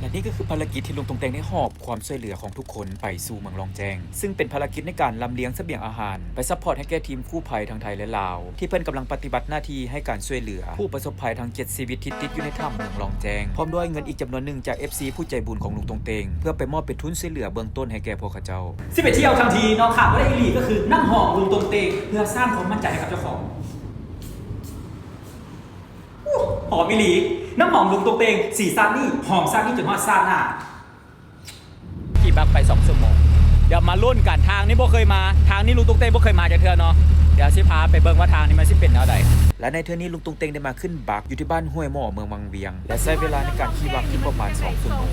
ແລະນີ້ກໍຄືພາລະກິດທີ່ລຸງຕົງເຕັງໄດ້ຫອບຄວາມຊ່ວຍເຫຼືອຂອງທຸກຄົນໄປສູ່ເມືອງລ່ອງແຈ້ງ, ຊຶ່ງເປັນພາລະກິດໃນການລຳລຽງສະບຽງອາຫານໄປຊັບພອດໃຫ້ແກ່ທີມກູ້ໄພທັງໄທ ແລະ ລາວ ທີ່ເພິ່ນກຳລັງປະຕິບັດໜ້າທີ່ໃຫ້ການຊ່ວຍເຫຼືອຜູ້ປະສົບໄພທັງເຈັດຊີວິດທີ່ຕິດຢູ່ໃນຖ້ຳເມືອງລ່ອງແຈ້ງ, ພ້ອມດ້ວຍເງິນອີກຈຳນວນໜຶ່ງຈາກເອັຟຊີຜູ້ໃຈບຸນຂອງລຸງຕົງເຕັງ ເພື່ອໄປມອບເປັນທຶນຊ່ວຍເຫຼືອເບື້ອງຕົ້ນໃຫ້ແກ່ພວກເຂົາເຈົ້າ. ສິບເອັດທ່ຽວທັງທີເນາະ ຂາດບໍ່ໄດ້ອີ່ຫຼີກໍຄືນ້ຳຫອມລຸງຕົງເຕັງ ເພື່ອສ້າງຄວາມໝັ້ນໃຈໃຫ້ກັບເຈົ້າຂອງ. ຫອມອີ່ຫຼີ ນ້ຳຫອມລຸງຕົງເຕັງ ສີຊາດນີ້ ຫອມຊາດນີ້ຈົນຮອດຊາດໜ້າ. ຂີ່ບັກໄປສອງຊົ່ວໂມງ ດຽວມາລຸ້ນກັນ. ທາງນີ້ບໍ່ເຄີຍມາ ທາງນີ້ລຸງຕົງເຕັງບໍ່ເຄີຍມາຈັກເທື່ອເນາະ. ດຽວຊິພາໄປເບິ່ງວ່າທາງນີ້ມັນຊິເປັນແນວໃດ. ແລະໃນເທື່ອນີ້ລຸງຕົງເຕັງໄດ້ມາຂຶ້ນບັກຢູ່ທີ່ບ້ານຫ້ວຍໝໍ້ ເມືອງວັງວຽງ ແລະໃຊ້ເວລາໃນການຂີ່ບັກທີ່ປະມານສອງຊົ່ວໂມງ.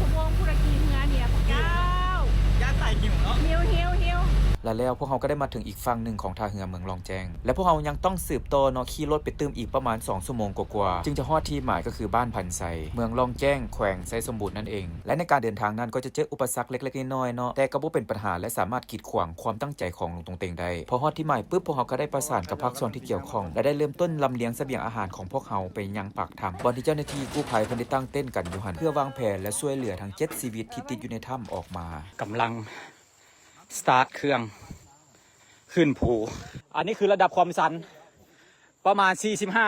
ແລະແລ້ວພວກເຮົາກໍໄດ້ມາເຖິງອີກຝັ່ງໜຶ່ງຂອງທ່າເຮືອເມືອງລ່ອງແຈ້ງ ແລະພວກເຮົາຍັງຕ້ອງສືບຕໍ່ເນາະ ຂີ່ລົດໄປຕື່ມອີກປະມານສອງຊົ່ວໂມງກວ່າໆ ຈຶ່ງຈະຮອດທີ່ໝາຍ ກໍຄືບ້ານພັນໄຊ ເມືອງລ່ອງແຈ້ງ ແຂວງໄຊສົມບູນນັ້ນເອງ. ແລະໃນການເດີນທາງນັ້ນກໍຈະເຈີອຸປະສັກເລັກໆນ້ອຍໆເນາະ ແຕ່ກໍບໍ່ເປັນບັນຫາ ແລະສາມາດກີດຂວາງຄວາມຕັ້ງໃຈຂອງລຸງຕົງເຕັງໄດ້. ພໍຮອດທີ່ໝາຍປຶບ ພວກເຮົາກໍໄດ້ປະສານກັບພາກສ່ວນທີ່ກ່ຽວຂ້ອງ ແລະໄດ້ເລີ່ມຕົ້ນລຳລຽງສະບຽງອາຫານຂອງພວກເຮົາໄປຍັງປາກຖ້ຳ ບ່ອນທີ່ເຈົ້າໜ້າທີ່ກູ້ໄພເພິ່ນໄດ້ຕັ້ງເຕັນກັນຢູ່ຫັ້ນ ເພື່ອວາງແຜນ ແລະຊ່ວຍເຫຼືອທັງເຈັດຊີວິດທີ່ຕິດຢູ່ໃນຖ້ຳອອກມາ. ກຳລັງສະຕາດເຄື່ອງຂຶ້ນພູ. ອັນນີ້ຄືລະດັບຄວາມຊັນປະມານສີ່ສິບຫ້າ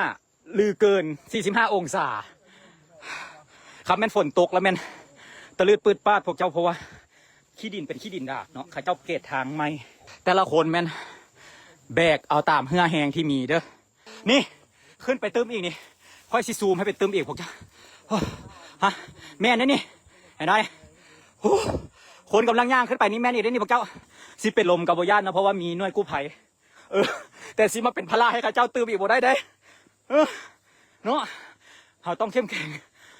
ຫຼືເກີນສີ່ສິບຫ້າອົງສາ. ຄັນແມ່ນຝົນຕົກລະແມ່ນຕະລຶດປືດປາດພວກເຈົ້າ ເພາະວ່າຂີ້ດິນເປັນຂີ້ດິນດາດເນາະ ເຂົາເຈົ້າເກດທາງໃໝ່. ແຕ່ລະຄົນແມ່ນແບກເອົາຕາມເຫື່ອແຮງທີ່ມີເດີ້. ນີ້ ຂຶ້ນໄປຕື່ມອີກນີ້ ຂ້ອຍຊິຊູມໃຫ້ໄປຕື່ມອີກພວກເຈົ້າ. ຮະ ແມ່ນເດ້ນີ້ ເຫັນໄດ໋. ໂອ້ ຄົນກຳລັງຍ່າງຂຶ້ນໄປນີ້ແມ່ນອີກເດ້ນີ້ພວກເຈົ້າ. ຊິເປັນລົມກໍບໍ່ຢ້ານເນາະ ເພາະວ່າມີໜ່ວຍກູ້ໄພ. ເອີ ແຕ່ຊິມາເປັນພາລະໃຫ້ເຂົາເຈົ້າຕື່ມອີກບໍ່ໄດ້ເດ້. ເອີ ເນາະ ເຮົາຕ້ອງເຂັ້ມແຂງ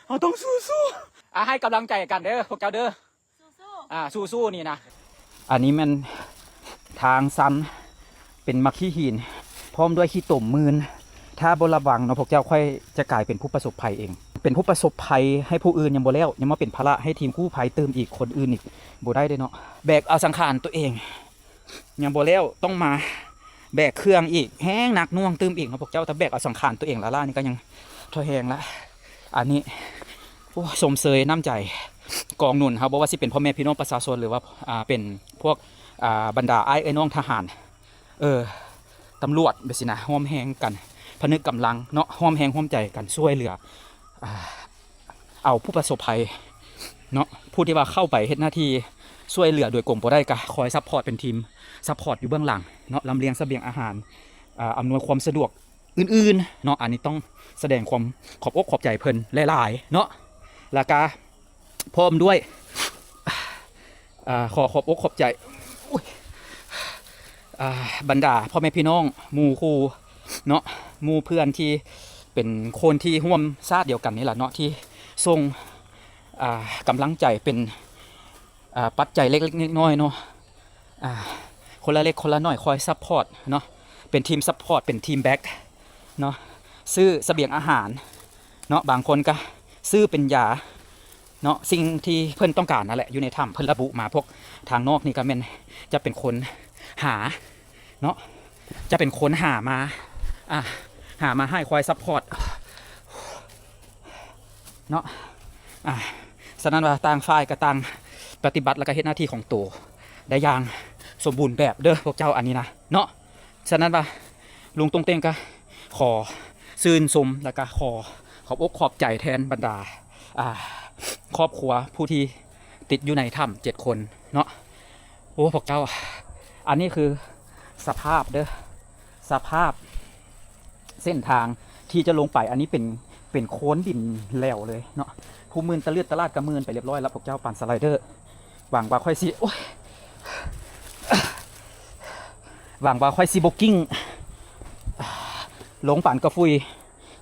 ເຮົາຕ້ອງສູ້ໆ. ອ່າ ໃຫ້ກຳລັງໃຈກັນເດີ້ພວກເຈົ້າເດີ້. ອ່າ ສູ້ໆນີ້ນະ. ອັນນີ້ແມ່ນທາງຊັນ ເປັນໝາກຂີ້ຫີນ ພ້ອມດ້ວຍຂີ້ຕົມມື່ນ. ຖ້າບໍ່ລະວັງເນາະ ພວກເຈົ້າ ຂ້ອຍຈະກາຍເປັນຜູ້ປະສົບໄພເອງ. ເປັນຜູ້ປະສົບໄພໃຫ້ຜູ້ອື່ນຍັງບໍ່ແລ້ວ ຍັງມາເປັນພາລະໃຫ້ທີມກູ້ໄພຕື່ມອີກ ຄົນອື່ນອີກ ບໍ່ໄດ້ເດ້ເນາະ. ແບກເອົາສັງຂານຕົວເອງ ຍັງບໍ່ແລ້ວ ຕ້ອງມາແບກເຄື່ອງອີກ ແຮງໜັກໜ່ວງຕື່ມອີກເນາະພວກເຈົ້າ. ຖ້າແບກເອົາສັງຂານຕົວເອງລ້າໆນີ້ກໍຍັງທໍແຮງລະ. ອັນນີ້ ໂອ້ ຊົມເຊີຍນ້ຳໃຈກອງໜູນເຮົາ ບໍ່ວ່າຊິເປັນພໍ່ແມ່ພີ່ນ້ອງປະຊາຊົນ ຫຼືວ່າ ອ່າ ເປັນພວກ ອ່າ ບັນດາອ້າຍເອື້ອຍນ້ອງທະຫານ ເອີ ຕຳຫຼວດ ແບບຊີ້ນະ ຮ່ວມແຮງກັນ ຜະນຶກກຳລັງເນາະ ຮ່ວມແຮງຮ່ວມໃຈກັນຊ່ວຍເຫຼືອ ອ່າ ເອົາຜູ້ປະສົບໄພເນາະ ຜູ້ທີ່ວ່າເຂົ້າໄປເຮັດໜ້າທີ່ຊ່ວຍເຫຼືອໂດຍກົງບໍ່ໄດ້ ກະຄອຍຊັບພອດເປັນທີມຊັບພອດຢູ່ເບື້ອງຫຼັງເນາະ ລຳລຽງສະບຽງອາຫານ ອຳນວຍຄວາມສະດວກອື່ນໆເນາະ. ອັນນີ້ຕ້ອງສະແດງຄວາມຂອບອົກຂອບໃຈເພິ່ນຫຼາຍໆເນາະ ແລ້ວກະພ້ອມດ້ວຍ ອ່າ ຂໍຂອບອົກຂອບໃຈ ອຸ້ຍ ອ່າ ບັນດາພໍ່ແມ່ພີ່ນ້ອງ ໝູ່ຄູ່ເນາະ ໝູ່ເພື່ອນທີ່ເປັນຄົນທີ່ຮ່ວມຊາດດຽວກັນນີ້ລະເນາະ ທີ່ສົ່ງ ອ່າ ກຳລັງໃຈເປັນ ອ່າ ປັດໄຈເລັກໆນ້ອຍໆເນາະ ອ່າ ຄົນລະເລັກຄົນລະໜ້ອຍ ຄອຍຊັບພອດເນາະ ເປັນທີມຊັບພອດ ເປັນທີມແບັກເນາະ ຊື້ສະບຽງອາຫານເນາະ ບາງຄົນກະຊື້ເປັນຢາ ເນາະ ສິ່ງທີ່ເພິ່ນຕ້ອງການນັ້ນແຫຼະ ຢູ່ໃນຖ້ຳເພິ່ນລະບຸມາ. ພວກທາງນອກນີ້ກໍແມ່ນຈະເປັນຄົນຫາເນາະ ຈະເປັນຄົນຫາມາ ອ່າ ຫາມາໃຫ້ຄອຍຊັບພອດເນາະ ອ່າ ສະນັ້ນວ່າຕ່າງຝ່າຍກໍຕ່າງປະຕິບັດ ແລ້ວກໍເຮັດໜ້າທີ່ຂອງໂຕໄດ້ຢ່າງສົມບູນແບບເດີ້ພວກເຈົ້າ ອັນນີ້ນະເນາະ. ສະນັ້ນວ່າລຸງຕົງເຕັງກໍຂໍຊື່ນຊົມ ແລ້ວກໍຂໍຂອບອົກຂອບໃຈແທນບັນດາ ອ່າ ຄອບຄົວຜູ້ທີ່ຕິດຢູ່ໃນຖ້ຳເຈັດຄົນເນາະ. ໂອ້ ພວກເຈົ້າ ອັນນີ້ຄືສະພາບເດີ້ ສະພາບເສັ້ນທາງທີ່ຈະລົງໄປ ອັນນີ້ເປັນ ເປັນໂຄນດິນແຫຼວເລີຍເນາະ. ຜູ້ມື່ນຕະເລືອດຕະຫຼາດກໍມື່ນໄປລຽບຮ້ອຍແລ້ວພວກເຈົ້າ ປານສະໄລເດີ. ຫວັງວ່າຂ້ອຍຊິ ໂອ້ຍ ຫວັງວ່າຂ້ອຍຊິບໍ່ກິ້ງລົງປານກະຟຸຍ.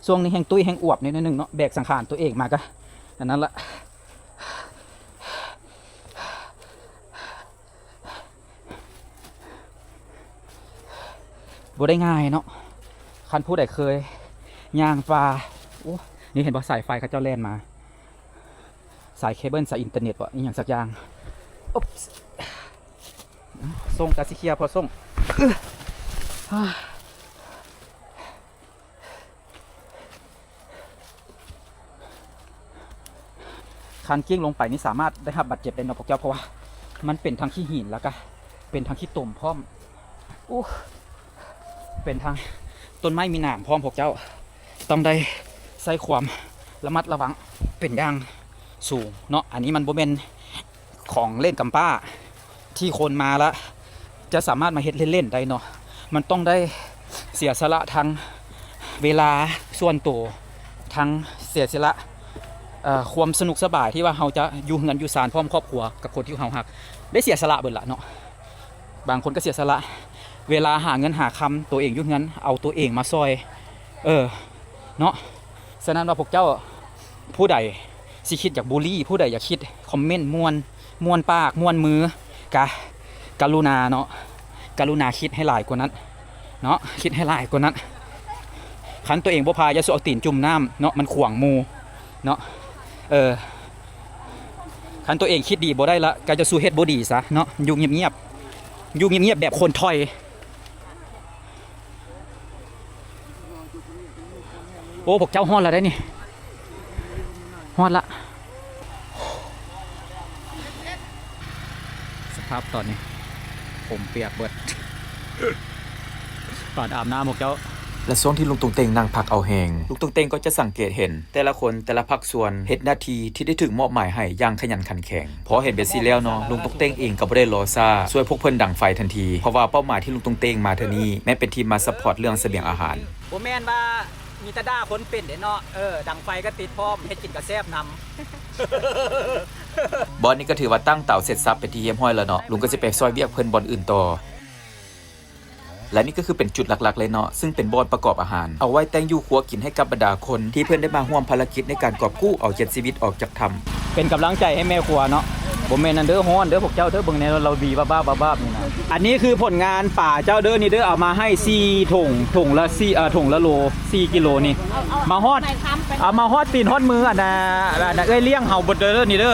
ຊ່ວງນີ້ແຮ່ງຕຸ້ຍແຮ່ງອວບໜ້ອຍໜຶ່ງເນາະ ແບກສັງຂານຕົວເອງມາກະອັນນັ້ນລະ. ບໍ່ໄດ້ງ່າຍເນາະ ຄັນຜູ້ໃດເຄີຍຍ່າງປ່າ. ໂອ້ ນີ້ເຫັນບໍ່ ສາຍໄຟເຂົາເຈົ້າແລ່ນມາ ສາຍເຄເບິນ ສາຍອິນເຕີເນັດບໍ ອີ່ຫຍັງສັກຢ່າງ. ໂອ້ ສົ່ງກະຊິເຄຍພໍສົ່ງ. ຂ ການກ້ຽງລົງໄປນີ້ສາມາດໄດ້ຮັບບາດເຈັບໄດ້ເນາະພວກເຈົ້າ ເພາະວ່າມັນເປັນທັງຂີ້ຫີນ ແລ້ວກະເປັນທັງຂີ້ຕົມພ້ອມ. ໂອ້ ເປັນທັງຕົ້ນໄມ້ມີໜາມພ້ອມພວກເຈົ້າ. ຕ້ອງໄດ້ໃຊ້ຄວາມລະມັດລະວັງເປັນຢ່າງສູງເນາະ. ອັນນີ້ມັນບໍ່ແມ່ນຂອງເລ່ນກຳພ້າທີ່ຄົນມາລະຈະສາມາດມາເຮັດເລ່ນໆໄດ້ເນາະ. ມັນຕ້ອງໄດ້ເສຍສະຫຼະທັງເວລາສ່ວນໂຕ ທັງເສຍສະຫຼະ ເອີ ຄວາມສະໜຸກສະບາຍທີ່ວ່າເຮົາຈະຢູ່ເຮືອນຢູ່ຊານພ້ອມຄອບຄົວກັບຄົນທີ່ເຮົາຮັກ ໄດ້ເສຍສະຫຼະເບິດລະເນາະ. ບາງຄົນກໍເສຍສະຫຼະເວລາຫາເງິນຫາຄຳ ໂຕເອງຢູ່ເຮືອນ ເອົາໂຕເອງມາຊ່ອຍ ເອີ ເນາະ. ສະນັ້ນວ່າພວກເຈົ້າ ຜູ້ໃດຊິຄິດຢາກບູລີ ຜູ້ໃດຢາກຄິດຄອມເມັນມ່ວນ ມ່ວນປາກ ມ່ວນມື ກະກະລຸນາເນາະ ກະລຸນາຄິດໃຫ້ຫຼາຍກວ່ານັ້ນເນາະ ຄິດໃຫ້ຫຼາຍກວ່ານັ້ນ. ຄັນໂຕເອງບໍ່ພາ ຢ່າສູ່ເອົາຕີນຈຸ່ມນ້ຳເນາະ ມັນຂວາງໝູ່ເນາະ. ເອີ ຄັນໂຕເອງຄິດດີບໍ່ໄດ້ລະ ກໍຢ່າສູ່ເຮັດບໍ່ດີຊະເນາະ ຢູ່ງຽບໆ ຢູ່ງຽບໆແບບຄົນຖອຍ. ໂອ້ ພວກເຈົ້າຮອດແລ້ວໄດ໋ນີ້ ຮອດລະ. ສະພາບຕອນນີ້ ຜົມປຽກເບິດ ຕອນອາບນ້ຳພວກເຈົ້າ. ແລະຊ່ວງທີ່ລຸງຕຸງເຕັງນັ່ງພັກເອົາແຮງ ລຸງຕຸງເຕັງກໍຈະສັງເກດເຫັນແຕ່ລະຄົນ ແຕ່ລະພາກສ່ວນເຮັດໜ້າທີ່ທີ່ໄດ້ຖືກມອບໝາຍໃຫ້ຢ່າງຂະຫຍັນຂັນແຂງ. ພໍເຫັນແບບຊີ້ແລ້ວເນາະ ລຸງຕຸງເຕັງເອງກໍບໍ່ໄດ້ລໍຊ້າ ຊ່ວຍພວກເພິ່ນດັງໄຟທັນທີ ເພາະວ່າເປົ້າໝາຍທີ່ລຸງຕຸງເຕັງມາເທື່ອນີ້ ແມ່ນເປັນທີ່ມາຊັບພອດເລື່ອງສະບຽງອາຫານ. ບໍ່ແມ່ນວ່າມີແຕ່ດ່າຄົນເປັນເດ້ເນາະ ເອີ ດັງໄຟກໍຕິດພ້ອມ ເຮັດກິນກໍແຊບນຳ. ບ່ອນນີ້ກໍຖືວ່າຕັ້ງເຕົາເສັດສັບເປັນທີ່ຮຽບຮ້ອຍແລ້ວເນາະ ລຸງກໍຊິໄປຊ່ອຍວຽກເພິ່ນບ່ອນອື່ນຕໍ່. ແລະນີ້ກໍຄືເປັນຈຸດຫຼັກໆເລີຍເນາະ ຊຶ່ງເປັນບ່ອນປະກອບອາຫານ ເອົາໄວ້ແຕ່ງຢູ່ຄົວກິນໃຫ້ກັບບັນດາຄົນທີ່ເພິ່ນໄດ້ມາຮ່ວມພາລະກິດໃນການກອບກູ້ເອົາເຈັດຊີວິດອອກຈາກຖ້ຳ. ເປັນກຳລັງໃຈໃຫ້ແມ່ຄົວເນາະ. ບໍ່ແມ່ນນັ້ນເດີ ຮ້ອນເດີພວກເຈົ້າເດີ ເບິ່ງແນ່ລາວວີວາບໆໆນີ້ນະ. ອັນນີ້ຄືຜົນງານປາເຈົ້າເດີ ນີ້ເດີ ເອົາມາໃຫ້ສີ່ຖົງ ຖົງລະສີ່ ເອີ ຖົງລະໂລສີ່ກິໂລນີ້ ມາຮອດ ເອົາມາຮອດຕີນຮອດມື ອັນນ່າ ອັນນ່າ ເອື້ອຍລ້ຽງເຮົາເບິດເດີ ນີ້ເດີ.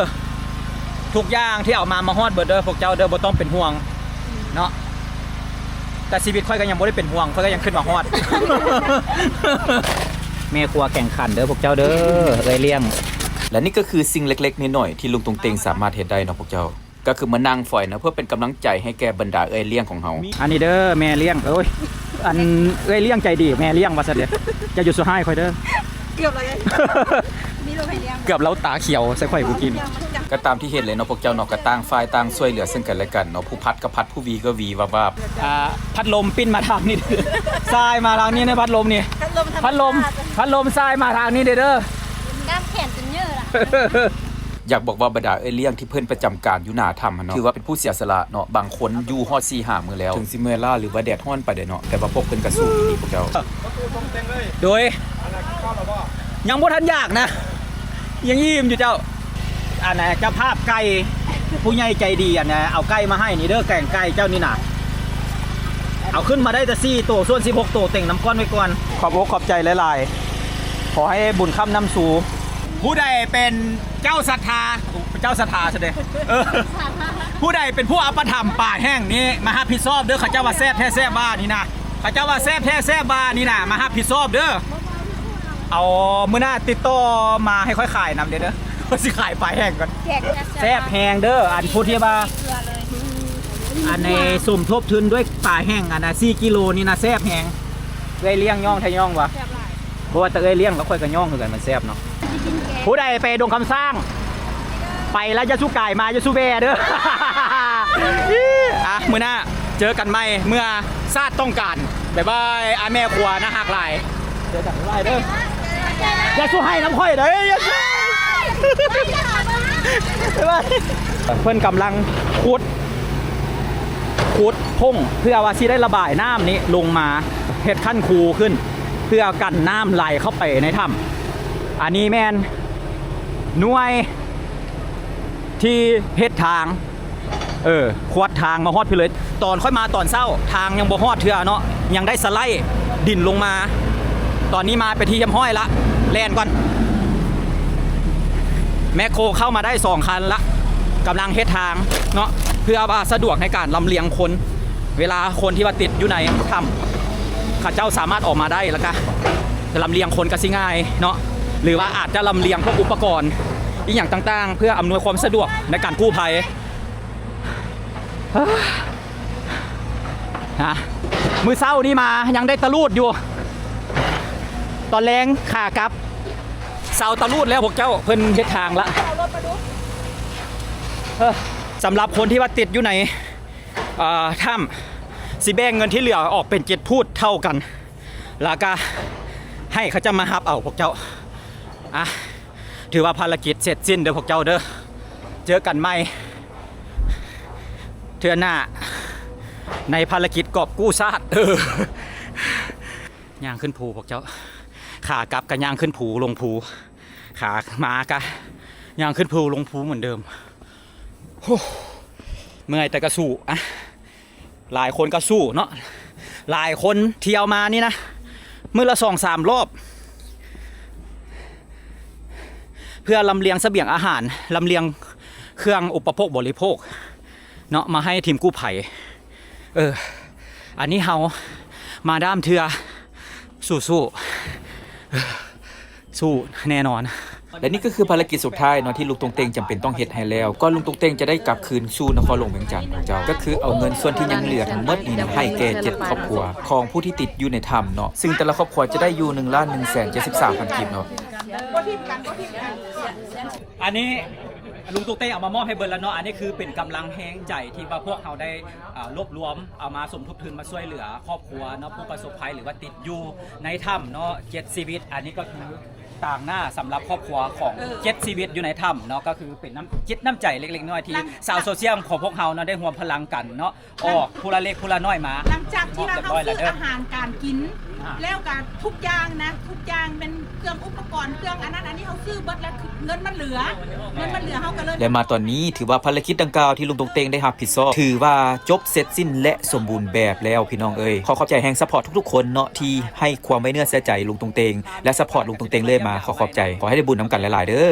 ທຸກຢ່າງທີ່ເອົາມາ ມາຮອດເບິດເດີພວກເຈົ້າເດີ ບໍ່ຕ້ອງເປັນຫ່ວງເນາະ. ແຕ່ຊີວິດຂ້ອຍກໍຍັງບໍ່ໄດ້ເປັນຫ່ວງ ຂ້ອຍກໍຍັງຂຶ້ນມາຮອດ. ແມ່ຄົວແຂ່ງຂັນເດີພວກເຈົ້າເດີ ເອື້ອຍລ້ຽງ. ແລະນີ້ກໍຄືສິ່ງເລັກໆນ້ອຍໆທີ່ລຸງຕຸງເຕັງສາມາດເຮັດໄດ້ເນາະພວກເຈົ້າ ກໍຄືມານັ່ງຟອຍເນາະ ເພື່ອເປັນກຳລັງໃຈໃຫ້ແກ່ບັນດາເອື້ອຍລ້ຽງຂອງເຮົາ. ອັນນີ້ເດີແມ່ລ້ຽງ ໂອ້ຍ ອັນເອື້ອຍລ້ຽງໃຈດີ ແມ່ລ້ຽງວ່າຊັ້ນເດ. ຢ່າຢູ່ສູ່ຮ້າຍຂ້ອຍເດີ. ເກືອບແລ້ວ ມີລູກໃຫ້ລ້ຽງ ເກືອບລາວຕາຂຽວໃສ່ຂ້ອຍມື້ກີ້ນີ້. ກໍຕາມທີ່ເຫັນເລີຍເນາະພວກເຈົ້າເນາະ ກໍຕ່າງຝ່າຍຕ່າງຊ່ວຍເຫຼືອເຊິ່ງກັນແລະກັນເນາະ ຜູ້ພັດກໍພັດ ຜູ້ວີກໍວີວາບໆ. ອ່າ ພັດລົມປິ່ນມາທາງນີ້ ສາຍມາທາງນີ້ນະ ພັດລົມນີ້ ພັດລົມ ພັດລົມສາຍມາທາງນີ້ເດີ. ກ້າມແຂນຈົນເຍີ້ລະ. ຢາກບອກວ່າບັນດາເອື້ອຍລ້ຽງທີ່ເພິ່ນປະຈຳການຢູ່ໜ້າຖ້ຳຫັ້ນເນາະ ຖືວ່າເປັນຜູ້ເສຍສະຫຼະເນາະ ບາງຄົນຢູ່ຮອດສີ່ຫ້າມື້ແລ້ວ ເຖິງຊິເມື່ອຍລ້າ ຫຼືວ່າແດດຮ້ອນປານໃດເນາະ ແຕ່ວ່າພວກເພິ່ນກໍສູ້ອີ່ຫຼີພວກເຈົ້າ. ໂດຍ ຍັງບໍ່ທັນຢາກນະ ຍັງອີ່ມຢູ່ເຈົ້າ. ອັນນ່າ ເຈົ້າພາບໄກ່ ຜູ້ໃຫຍ່ໃຈດີ ອັນນ່າ ເອົາໄກ່ມາໃຫ້ນີ້ເດີ ແກງໄກ່ເຈົ້ານີ້ນະ ເອົາຂຶ້ນມາໄດ້ແຕ່ສີ່ໂຕ ສ່ວນສິບຫົກໂຕເຕັງນ້ຳກ້ອນໄວ້ກ່ອນ. ຂອບອົກຂອບໃຈຫຼາຍໆ ຂໍໃຫ້ບຸນຄ້ຳນຳຊູ. ຜູ້ໃດເປັນເຈົ້າສັດທາ ເຈົ້າສັດທາຊະເດ ເອີ ຜູ້ໃດເປັນຜູ້ອຸປະຖຳປາແຫ້ງນີ້ ມາຮັບຜິດຊອບເດີ. ເຂົາເຈົ້າວ່າແຊບແທ້ແຊບວ່ານີ້ນະ ເຂົາເຈົ້າວ່າແຊບແທ້ແຊບວ່ານີ້ນະ ມາຮັບຜິດຊອບເດີ. ເອົາ ມື້ໜ້າຕິດຕໍ່ມາໃຫ້ຂ້ອຍຂາຍນຳເດີ ຂ້ອຍຊິຂາຍປາແຫ້ງກ່ອນ. ແຊບແຮງເດີ ອັນຜູ້ທີ່ວ່າ ອັນໃນສົມທົບທຶນດ້ວຍປາແຫ້ງ ອັນນ່າ ສີ່ກິໂລນີ້ນະ ແຊບແຮງ. ເອື້ອຍລ້ຽງຍ້ອງແທ້ຍ້ອງວ່າ ບໍ່ວ່າແຕ່ເອື້ອຍລ້ຽງ ແລ້ວຂ້ອຍກໍຍ້ອງຄືກັນ ມັນແຊບເນາະ. ຜູ້ໃດໄປດົງຄຳສ້າງ ໄປແລ້ວຢ່າສູ່ກາຍມາ ຢ່າສູ່ແວ່ເດີ. ອ່ະ ມື້ໜ້າເຈີກັນໃໝ່ ເມື່ອຊາດຕ້ອງການ. ບາຍບາຍ ອ້າຍແມ່ຄົວໜ້າຮັກຫຼາຍ. ເຈີກັນ ບາຍບາຍເດີ. ຢ່າສູ່ໄຫ້ນຳຂ້ອຍເດີ ຢ່າສູ່ ບາຍບາຍ. ເພິ່ນກຳລັງຂຸດ ຂຸດໂພງ ເພື່ອວ່າຊິໄດ້ລະບາຍນ້ຳນີ້ລົງມາ ເຮັດຂັ້ນຄູຂຶ້ນ ເພື່ອກັນນ້ຳໄຫຼເຂົ້າໄປໃນຖ້ຳ. ອັນນີ້ແມ່ນໜ່ວຍທີ່ເຮັດທາງ ເອີ ຂວດທາງມາຮອດພີ້ເລີຍ. ຕອນຂ້ອຍມາຕອນເຊົ້າ ທາງຍັງບໍ່ຮອດເທື່ອເນາະ ຍັງໄດ້ສະໄລດິນລົງມາ. ຕອນນີ້ມາເປັນທີ່ຮຽບຮ້ອຍລະ ແລ່ນກ່ອນ. ແມັກໂຄເຂົ້າມາໄດ້ສອງຄັນລະ ກຳລັງເຮັດທາງເນາະ ເພື່ອວ່າສະດວກໃນການລຳລຽງຄົນ. ເວລາຄົນທີ່ວ່າຕິດຢູ່ໃນຖ້ຳ ເຂົາເຈົ້າສາມາດອອກມາໄດ້ ແລ້ວກະລຳລຽງຄົນກະຊິງ່າຍເນາະ ຫຼືວ່າອາດຈະລຳລຽງພວກອຸປະກອນ ອີ່ຫຍັງຕ່າງໆ ເພື່ອອຳນວຍຄວາມສະດວກໃນການກູ້ໄພ. ນະ ມື້ເຊົ້ານີ້ມາຍັງໄດ້ຕະຫຼູດຢູ່ ຕອນແລງຂາກັບ ເຊົາຕະຫຼູດແລ້ວພວກເຈົ້າ ເພິ່ນເຮັດທາງລະ. ເອີ ສຳລັບຄົນທີ່ວ່າຕິດຢູ່ໃນ ເອີ ຖ້ຳ ຊິແບ່ງເງິນທີ່ເຫຼືອອອກເປັນເຈັດພູດເທົ່າກັນ ແລ້ວກະໃຫ້ເຂົາເຈົ້າມາຮັບເອົາພວກເຈົ້າ. ອ່ະ ຖືວ່າພາລະກິດເສັດສິ້ນເດີພວກເຈົ້າເດີ. ເຈີກັນໃໝ່ເທື່ອໜ້າ ໃນພາລະກິດກອບກູ້ຊາດ. ເອີ ຍ່າງຂຶ້ນພູພວກເຈົ້າ ຂາກັບກະຍ່າງຂຶ້ນພູລົງພູ ຂາມາກະຍ່າງຂຶ້ນພູລົງພູເໝືອນເດີມ. ໂອ້ ເມື່ອຍແຕ່ກະສູ້. ອ່ະ ຫຼາຍຄົນກະສູ້ເນາະ ຫຼາຍຄົນທ່ຽວມານີ້ນະ ມື້ລະສອງສາມລອບ ເພື່ອລຳລຽງສະບຽງອາຫານ ລຳລຽງເຄື່ອງອຸປະໂພກບໍລິໂພກເນາະ ມາໃຫ້ທີມກູ້ໄພ. ເອີ ອັນນີ້ເຮົາມາດ້າມເທື່ອ ສູ້ໆ ເອີ ສູ້ແນ່ນອນ. ແລະນີ້ກໍຄືພາລະກິດສຸດທ້າຍເນາະ ທີ່ລຸງຕົງເຕັງຈຳເປັນຕ້ອງເຮັດໃຫ້ແລ້ວ ກ່ອນລຸງຕົງເຕັງຈະໄດ້ກັບຄືນສູ່ນະຄອນຫຼວງວຽງຈັນຂອງເຈົ້າ ກໍຄືເອົາເງິນສ່ວນທີ່ຍັງເຫຼືອທັງໝົດນີ້ນະ ໃຫ້ແກ່ເຈັດຄອບຄົວຂອງຜູ້ທີ່ຕິດຢູ່ໃນຖ້ຳເນາະ ຊຶ່ງແຕ່ລະຄອບຄົວຈະໄດ້ຢູ່ໜຶ່ງລ້ານໜຶ່ງແສນເຈັດສິບສາມພັນກີບເນາະ. ອັນນີ້ລຸງຕຸກເຕງເອົາມາມອບໃຫ້ເບິດແລ້ວເນາະ. ອັນນີ້ຄືເປັນກຳລັງແຮງໃຈທີ່ວ່າພວກເຮົາໄດ້ ອາ ລວບລວມເອົາມາສົມທົບທຶນມາຊ່ວຍເຫຼືອຄອບຄົວເນາະ ຜູ້ປະສົບໄພ ຫຼືວ່າຕິດຢູ່ໃນຖ້ຳເນາະ ເຈັດຊີວິດ. ອັນນີ້ກໍຄືຕາງໜ້າສຳລັບຄອບຄົວຂອງ ເອີ ເຈັດຊີວິດຢູ່ໃນຖ້ຳເນາະ ກໍຄືເປັນນ້ຳຈິດນ້ຳໃຈເລັກໆນ້ອຍໆ ທີ່ຊາວໂຊຊຽວຂອງພວກເຮົາເນາະ ໄດ້ຮວມພະລັງກັນເນາະ ອອກຜູ້ລະເລັກຜູ້ລະນ້ອຍມາ ຫຼັງຈາກທີ່ວ່າເຮົາຊື້ອາຫານການກິນ ອ່າ ແລ້ວກະທຸກຢ່າງນະ ທຸກຢ່າງແມ່ນເຄື່ອງອຸປະກອນ ເຄື່ອງອັນນັ້ນອັນນີ້ ເຮົາຊື້ເບິດແລ້ວ ເງິນມັນເຫຼືອ ເງິນມັນເຫຼືອ ເຮົາກໍເລີຍ ແລະມາຕອນນີ້ ຖືວ່າພາລະກິດດັ່ງກ່າວທີ່ລຸງຕົງເຕັງໄດ້ຮັບຜິດຊອບ ຖືວ່າຈົບເສັດສິ້ນ ແລະ ສົມບູນແບບແລ້ວພີ່ນ້ອງເອີຍ. ຂໍຂອບໃຈແຮງ ຊັບພອດທຸກໆຄົນເນາະ ທີ່ໃຫ້ຄວາມໄວ້ເນື້ອເຊື່ອໃຈລຸງຕົງເຕັງ ແລະ ຊັບພອດລຸງຕົງເຕັງເລື້ອຍມາ. ຂໍຂອບໃຈ ຂໍໃຫ້ໄດ້ບຸນນຳກັນຫຼາຍໆເດີ.